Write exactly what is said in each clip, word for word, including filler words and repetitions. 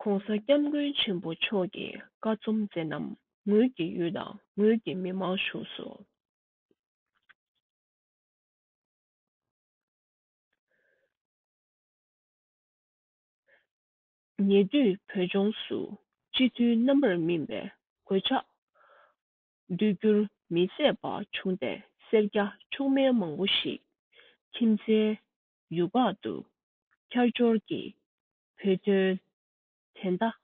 ༸གོང་ས་༸སྐྱབས་མགོན་ཆེན་པོ་མཆོག་གི་བཀའ་རྩོམ་མཛད་རྣམ་ངོས་ཀྱི་ཡུལ་དང་ངོས་ཀྱི་མི་མང་བཞུགས་སོ། ཉེ་དུས་བོད་ལྗོངས་སུ་སྤྱི་འཐུས་རྣམ་པར་སྨིན་པའི་གོད་ཆག་བསྡུས་རྒྱུར་མི་བཟད་པ་བྱུང་སྟེ། སེར་སྐྱ་མཆོག་དམན་མང་པོ་ཞིག་ཁྱིམ་མཚེས་ཡུལ་ཁག་ཏུ་ཁྱར་འབྱོར་གྱིས་བོད་དོན་བདེན་མཐའ་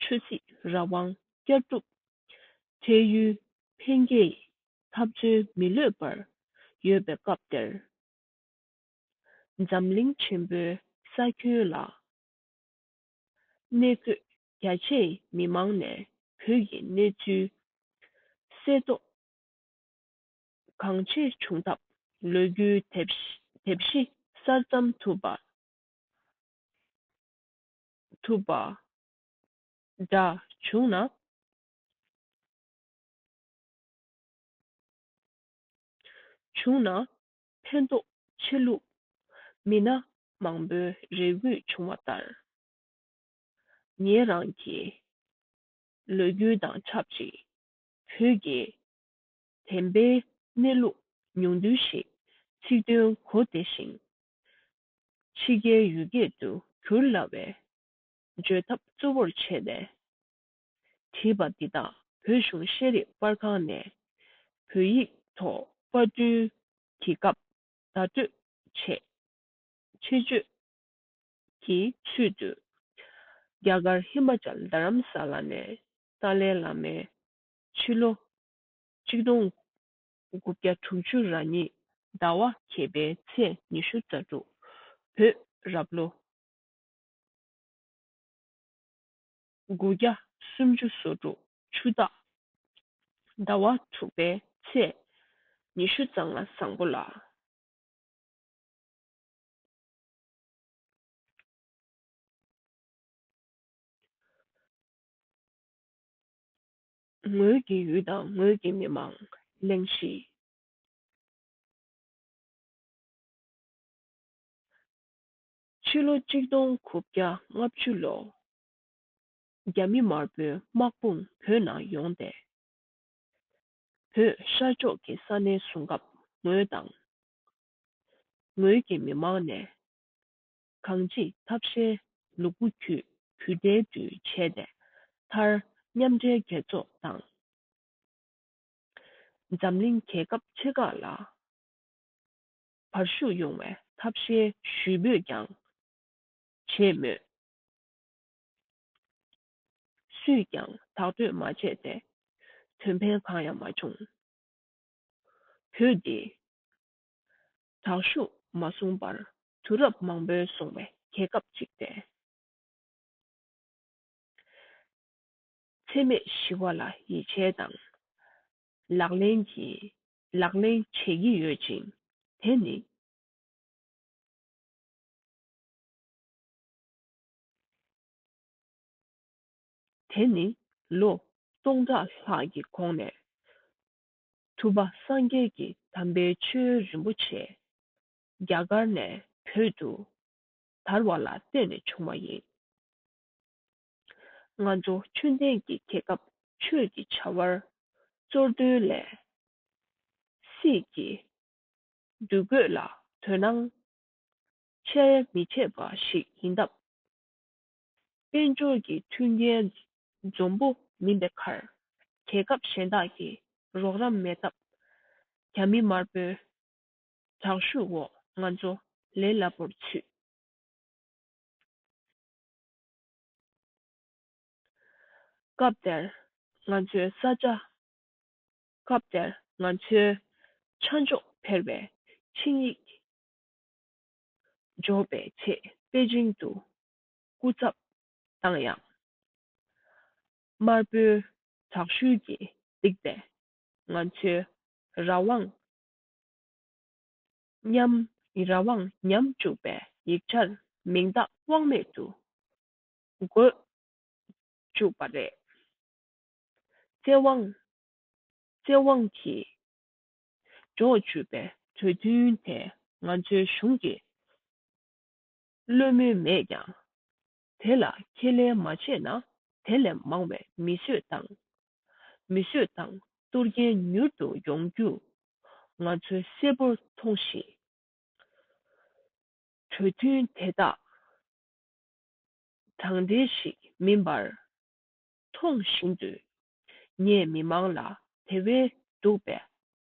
ཆོས་སྲིད་རང་དབང་བསྐྱར་སྒྲུབ་འཕྲལ་ཡུན་ཕན་སྐྱེད་འཐབ་རྩོད་མི་ལྷོད་པར་ཡོད་པའི་སྐབས་དེར། འཛམ་གླིང་ཆེན་པོའི་ས་ཁྱོན་ལ་གནས་འཁོད་རྒྱ་ཆེའི་མི་མང་ནས་བོད་ཀྱི་གནས་ཚུལ་གསལ་རྟོགས་གང་ཆེ་བྱུང་སྟབས། ལོ་རྒྱུས་དེབ་གཞི་དེབ་གཞི་གསར་བརྩམས་ཐུབ་པ་ཐུབ་པ་འདྲ་བྱུང་ན། བྱུང་ན་ཕན་ཐོགས་ཆེ་ལུགས་མི་སྣ་མང་པོའི་རེ་སྐུལ་བྱུང་བ་ལྟར། ངེད་རང་གི་ལོ་རྒྱུས་དང་ཆབས་ཅིག་བོད་ཀྱི་བདེན་པའི་གནས་ལུགས་ཉུང་བསྡུས་ཤིག་ཚིག་དོན་གོ་བདེ་ཞིང་ཕྱི་རྒྱལ་ཡུལ་སྐད་དུ་བསྒྱུར་སླ་བའི་བརྗོད་ཐབས་གཙོ་བོར་བྱས་ནས་བྲིས་པ་འདི་དག་བོད་གཞུང་ཤེས་རིག་པར་ཁང་ནས་བོད་ཡིག་ཐོག་པར་སྐྲུན་གྱི་སྐབས་བརྡ་སྤྲོད་བྱས། ཆེད་བརྗོད་ཀྱི་ཚུལ་དུ། རྒྱ་གར་ཧི་མ་ཅལ་རྡ་རམ་ས་ལ་ནས་ཏཱ་ལའི་བླ་མས་ཕྱི་ལོ་གཅིག་སྟོང་དགུ་བརྒྱ་དྲུག་ཅུ་རེ་གཉིས་ཟླ་བ་བརྒྱད་པའི་ཚེས་ཉི་ཤུ་རྩ་དྲུག་བོད་རབ་ལོ་དགུ་བརྒྱ་སུམ་ཅུ་སོ་དྲུག་ཆུ་སྟག་ཟླ་བ་དྲུག་པའི་ཚེས་ཉི་ཤུ་རྩ་ལྔ་བཟང་པོ་ལ། ངོས་ཀྱི་ཡུལ་དང་ངོས་ཀྱི་མི་མང་གླེང་གཞི། ཕྱི་ལོ་གཅིག་སྟོང་དགུ་བརྒྱ་ལྔ་བཅུ་ལོ། རྒྱ་མི་དམར་པོའི་དམག་དཔུང་བོད་ནང་ཡོང་སྟེ། བོད་ཤར་ཕྱོགས་ཀྱི་ས་གནས་བཟུང་སྐབས། ངོས་དང་ངོས་ཀྱི་མི་མང་ནས་གང་ཅིའི་ཐབས་ཤེས་ལུ་གུ་རྒྱུད་རྒྱུད་འབྲེལ་དུ་བྱས་ཏེ། མཐར་མཉམ་འབྲེལ་རྒྱལ་ཚོགས་དང་འཛམ་གླིང་རྒྱལ་ཁབ་ཆེ་ཁག་ལ་བར་ཞུགས་ཡོང་བའི་ཐབས་ཤེས་ཞུས་པོས་ཀྱང་བྱས་མོད། སུས་ཀྱང་ཐག་གཅོད་མ་བྱས་ཏེ། དོན་ཕན་གང་ཡང་མ་བྱུང་། བོད་འདི་དྲག་ཤུགས་མ་བཟུང་བར་དུས་རབས་མང་པོའི་སོང་བའི་རྒྱལ་ཁབ་ཅིག་སྟེ། འཚེ་མེད་ཞི་བ་ལ་ཡིད་ཆེས་དང་ལག་ལེན་གྱིས་ལག་ལེན་བྱེད་ཀྱི་ཡོད་ཅིང་། དེ་ནི། དེ་ནི་ལོ་སྟོང་ཕྲག་ལྷག་གི་གོང་ནས་ཐུབ་པ་སངས་རྒྱས་ཀྱི་དམ་པའི་ཆོས་རིན་པོ་ཆེ་རྒྱ་གར་ནས་བོད་དུ་དར་བ་ལ་བརྟེན་ནས་བྱུང་བ་ཡིན། ང་ཚོ་ཆོས་ལྡན་གྱི་རྒྱལ་ཁབ་ཆོས་ཀྱི་བྱ་བར་གཙོར་འདོན་ལས། སྲིད་ཀྱི་འདུ་འགོད་ལ་དོ་སྣང་བྱས་མི་བྱེད་པ་ཞིག་ཡིན་སྟབས། དཔལ་འབྱོར་གྱི་མཐུན་རྐྱེན་འཛོམས་པོ་མིན་པའི་ཁར། རྒྱལ་ཁབ་གཞན་དག་གི་རོགས་རམ་མེད་སྟབས། རྒྱ་མི་དམར་པོའི་དྲག་ཤུགས་འོག་ང་ཚོ་ལས་སླ་པོར་ཚུད། སྐབས་དེར་ང་ཚོའི་ས་ཆ། སྐབས་དེར་ང་ཚོའི་ཆ་འཇོག་འཕེར་བའི་ཆིངས་ཡིག་འཇོག་པའི་ཆེད་པེ་ཅིང་དུ་སྐུ་ཚབ་བཏང་ཡང་། དམར་པོའི་དྲག་ཤུལ་གྱིས་བསྒྲིགས་པའི་ང་ཚོའི་རང་དབང་ཉམས། རང་དབང་ཉམས་བཅུག་པའི་ཡིག་ཆར་མིང་རྟགས་དབང་མེད་དུ་འགོད་བཅུག་པ་རེད། བཙན་དབང་བཙན་དབང་གིས་འཇོག་བཅུག་པའི་གྲོས་མཐུན་དེ་ང་ཚོའི་གཞུང་གིས་བློ་མོས་མེད་ཀྱང་ དེ་ལ་ཁས་ལེན་མ་བྱས་ན། དེ་ལས་མང་བའི་མི་གསོད་དང་། མི་གསོད་དང་གཏོར་སྐྱོན་མྱུར་དུ་ཡོང་རྒྱུ་ང་ཚོས་གསལ་པོར་མཐོང་ཞིང་། གྲོས་མཐུན་དེ་དག་དྲང་བདེན་ཞིག་མིན་པར་མཐོང་བཞིན་དུ། ངས་མི་མང་ལ་དེ་བས་སྡུག་པའི་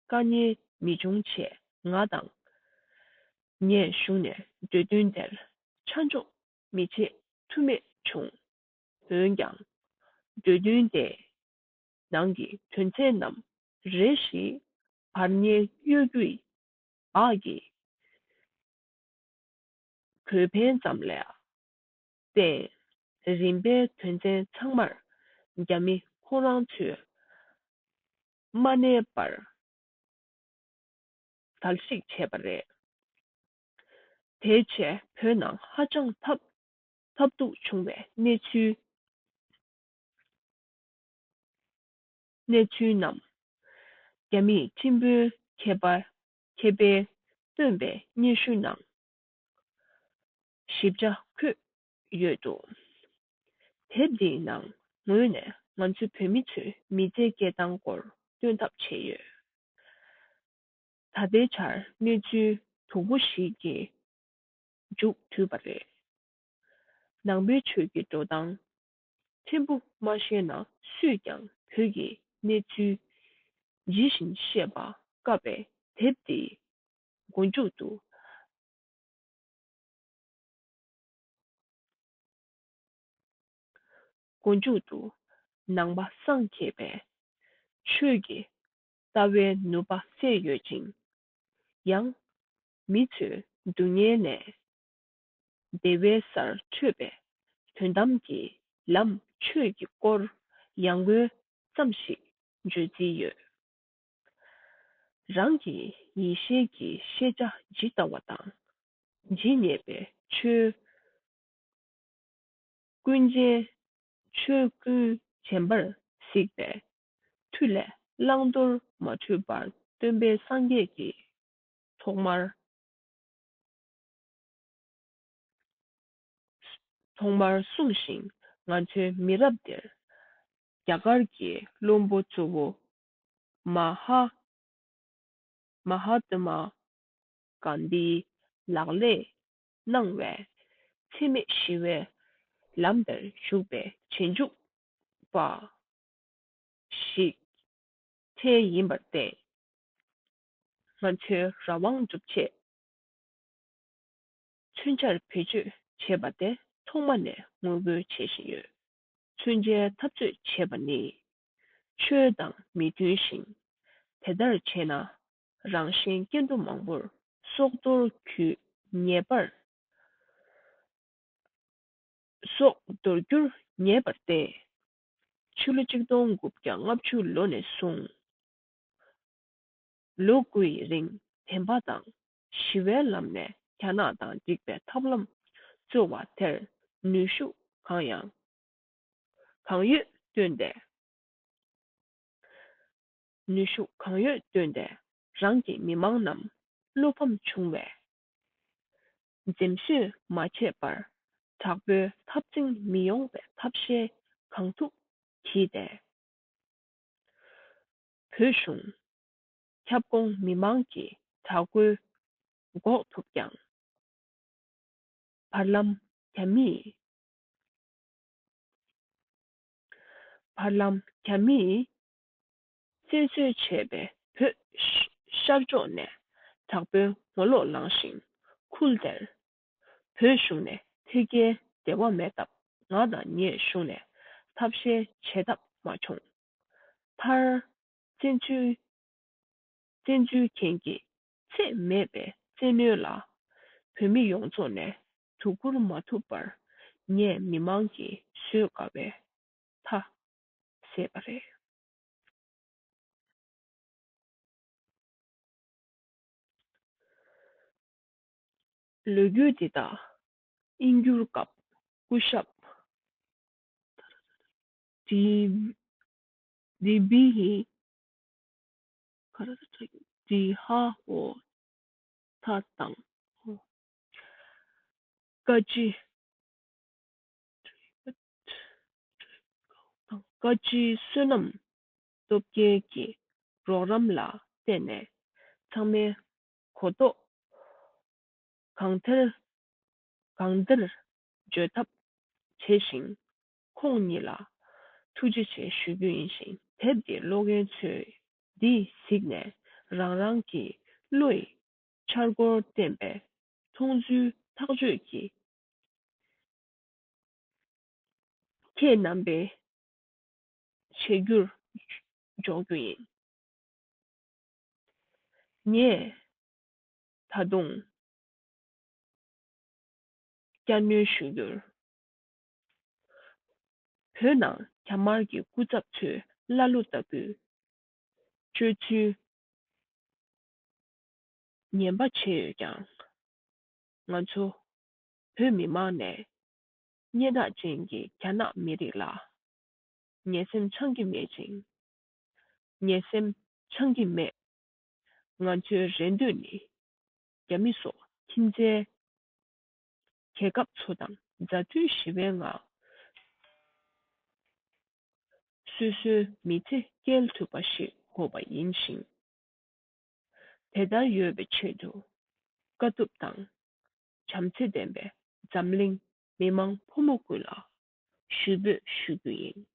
དཀའ་ངལ་མི་འབྱུང་ཆེད། ང་དང་ངས་གཞུང་ནས་གྲོས་མཐུན་དེར་ཆ་འཇོག་མི་བྱེད་ཐུ་མེད་བྱུང་། འོན་ཀྱང་། གྲོས་མཐུན་དེའི་ནང་གི་དོན་ཚན་རྣམས་རེ་ཞིག་བར་ཉེས་གཡོ་སྒྱུའི་འབག་གི་གོས་འཕེན་ཙམ་ལས་བརྟེན། རིམ་པའི་དོན་ཚན་ཚང་མར་རྒྱ་མི་ཁོ་རང་ཚོས་མ་གནས་པར་གསལ་བཤད་བྱས་པ་རེད། དེའི་ཆེད་བོད་ནང་ཧ་ཅང་ཐབས་ཐབས་སྡུག་བྱུང་བའི་གནས་ཚུལ། གནས་ཚུལ་རྣམས་རྒྱ་མིས་ཁྲིམས་དཔོན་མཁས་པ་མཁས་པས་བཏོན་པའི་སྙན་ཞུ་ནང་ཞིབ་ཆ་འཁོད་ཡོད་འདུག་དེབ་འདིའི་ནང་ངོས་ནས་ང་ཚོ་བོད་མི་ཚོའི་མི་ཚེ་སྐྱེལ་སྟངས་སྐོར་སྟོན་ཐབས་བྱས་ཡོད། ད་ལྟའི་ཆར་གནས་ཚུལ་སྡུག་པོ་ཞིག་གི་མཇུག་བསྡུས་པ་རེད། ནང་པའི་ཆོས་ཀྱི་འགྲོ་སྟངས་ཕྲན་བུ་མ་ཤེས་ན་སུས་ཀྱང་བོད་ཀྱི་གནས་ཚུལ་ཇི་བཞིན་བཤད་པ་བཀག་པའི་དེབ་འདིའི་མགོ་མཇུག་ཏུ། མགོ་མཇུག་ཏུ་ནང་པ་སངས་རྒྱས་པའི་ཆོས་ཀྱི་ལྟ་བའི་ནུས་པ་གསལ་ཡོད་ཅིང་། ཡང་མི་ཚོའི་སྡུག་བསྔལ་ནས་བདེ་བའི་སར་འཕྲོད་པའི་དོན་དམ་གྱི་ལམ་ཆོས་ཀྱི་སྐོར་ཡང་སྒོས་ཙམ་ཞིག་བརྗོད་རྩིས་ཡོད། རང་གི་ཡེ་ཤེས་ཀྱི་ཤེས་བྱ་ཇི་ལྟ་བ་དང་། ཇི་སྙེད་པའི་ཆོས་ཀུན་རྗེན། ཆོས་ཀུན་རྗེན་པར་གཟིགས་པའི་མཐུ་ལས་བླང་དོར་མ་འཁྲུལ་པར་སྟོན་པའི་སངས་རྒྱས་ཀྱིས་ཐོག་མར། ཐོག་མར་གསུངས་ཤིང་། ང་ཚོའི་མི་རབས་འདིར་རྒྱ་གར་གྱི་བློན་པོ་གཙོ་བོ་མ་ཧཱ། མ་ཧཱ་ཏ་མ་གྷན་དྷིའི་ལག་ལེན་གནང་བའི་འཚེ་མེད་ཞི་བའི་ལམ་དེར་ཞུགས་པའི་རྗེས་འཇུག་པ་ཞིག་ཐེ་ཡིན་པར་བརྟེན། ང་ཚོའི་རང་དབང་སྒྲུབ་ཆེད་མཚོན་ཆར་བེད་སྤྱོད་བྱེད་པ་དེ་ཐོག་མ་ནས་ངོ་རྒོལ་བྱེད་བཞིན་ཡོད། མཚོན་ཆའི་འཐབ་རྩོད་བྱེད་པ་ནི་ཆོས་དང་མི་མཐུན་ཞིང་། དེ་ལྟར་བྱས་ན་རང་གཞན་སྐྱེ་འགྲོ་མང་པོར་སྲོག་དོར་རྒྱུ་ངེས་པར། སྲོག་དོར་རྒྱུར་ངེས་པར་བརྟེན། ཕྱི་ལོ་ཆིག་སྟོང་དགུ་བརྒྱ་ལྔ་བཅུ་ལོ་ནས་བཟུང་། ལོ་དགུའི་རིང་བདེན་པ་དང་ཞི་བའི་ལམ་ནས་རྒྱ་ནག་དང་འགྲིག་པའི་ཐབས་ལམ་འཚོལ་བ་དེར་ནུས་ཤུགས་གང་ཡང་གང་ཡོད་བཏོན་ཏེ། ནུས་ཤུགས་གང་ཡོད་བཏོན་ཏེ་རང་གི་མི་མང་རྣམས་བློ་ཕམ་བྱུང་བའི་འཛེམ་ཟོན་མ་བྱས་པར་དྲག་པོའི་འཐབ་འཛིང་མི་ཡོང་བའི་ཐབས་ཤེས་གང་ཐུབ་བགྱིས་ཏེ། བོད་གཞུང་ཁྱབ་ཁོངས་མི་མང་གི་དྲག་རྒོལ་འགོག་ཐུབ་ཀྱང་། བར་ལམ་རྒྱ་མིས། བར་ལམ་རྒྱ་མིས་བཙན་བཟུང་བྱས་པའི་བོད་ཤར་ཕྱོགས་ནས་དྲག་པོའི་ངོ་ལོག་ལངས་ཤིང་། ཁུལ་དེར་བོད་གཞུང་ནས་ཐད་ཀའི་འབྲེལ་བ་མེད་སྟབས། ང་དང་ངའི་གཞུང་ནས་ཐབས་ཤེས་བྱེད་ཐབས་མ་བྱུང་། མཐར་བཙན་འཛུལ། བཙན་འཛུལ་མཁན་གྱི་ཚད་མེད་པའི་བཙན་གནོན་ལ་བོད་མི་ཡོངས་རྫོགས་ནས་དོ་ཁུར་མ་ཐུབ་པར་ངས་མི་མང་གིས་བཟོད་དཀའ་བའི་མཐའ་བསལ་བ་རེད། ལོ་རྒྱུས་འདི་དག་དབྱིན་བསྒྱུར་སྐབས་སྐུ་ཞབས་ཌི་ཌི་བྷི་ཧི་ཌི་ཧ་ཧོ་ཐ་དང་ཀ་ཅི། བཀའ་སྤྱིའི་བསོད་ནམས་སྟོབས་རྒྱལ་གྱི་རོགས་རམ་ལ་བརྟེན་ནས་ཚང་མའི་གོ་རྟོགས་གང་ཐད་གང་བདེར་བརྗོད་ཐབས་བྱས་ཤིང་། ཁོང་ཉིད་ལ་ཐུགས་རྗེ་ཆེ་ཞུ་རྒྱུ་ཡིན་ཞིང་། དེབ་འདི་ཀློག་མཁན་ཚོས་འདི་གཟིགས་ནས་རང་རང་གི་བློ་ཡི་འཆར་སྒོར་བརྟེན་པའི་མཐོང་ཚུལ་ཐག་གཅོད་ཀྱིས་ཁྱེད་རྣམ་པའི་བྱེད་རྒྱུར་འཇོག་རྒྱུ་ཡིན། ངས་ད་དུང་བསྐྱར་སྣོན་ཞུ་རྒྱུར། བོད་ནང་རྒྱ་དམར་གྱི་སྐུ་ཚབ་ཚོས་ཀླ་ཀློ་ལྟ་བུའི་སྤྱོད་ཚུལ་ངན་པ་བྱས་ཡོད་ཀྱང་། ང་ཚོ་བོད་མི་མང་ནས་སྙན་གྲགས་ཅན་གྱི་རྒྱ་ནག་མི་རིགས་ལ་ངན་སེམས་འཆང་གི་མེད་ཅིང་། ངན་སེམས་འཆང་གི་མེད། ང་ཚོའི་རེ་འདོད་ནི་རྒྱ་མི་སོགས་ཁྱིམ་མཚེས་རྒྱལ་ཁབ་ཚོ་དང་མཛའ་མཐུན་ཞི་བའི་ངང་སོ་སོའི་མི་ཚེ་སྐྱེལ་ཐུབ་པ་ཞིག་དགོས་པ་ཡིན་ཞིང་། དེ་ལྟར་ཡོད་པའི་ཆེད་དུ་དཀའ་ཐུབ་དང་བྱམས་བརྩེ་ལྡན་པའི་འཛམ་གླིང་མི་མང་ཕོ་མོ་ཀུན་ལ་ཞུ་འབོད་ཞུ་རྒྱུ་ཡིན།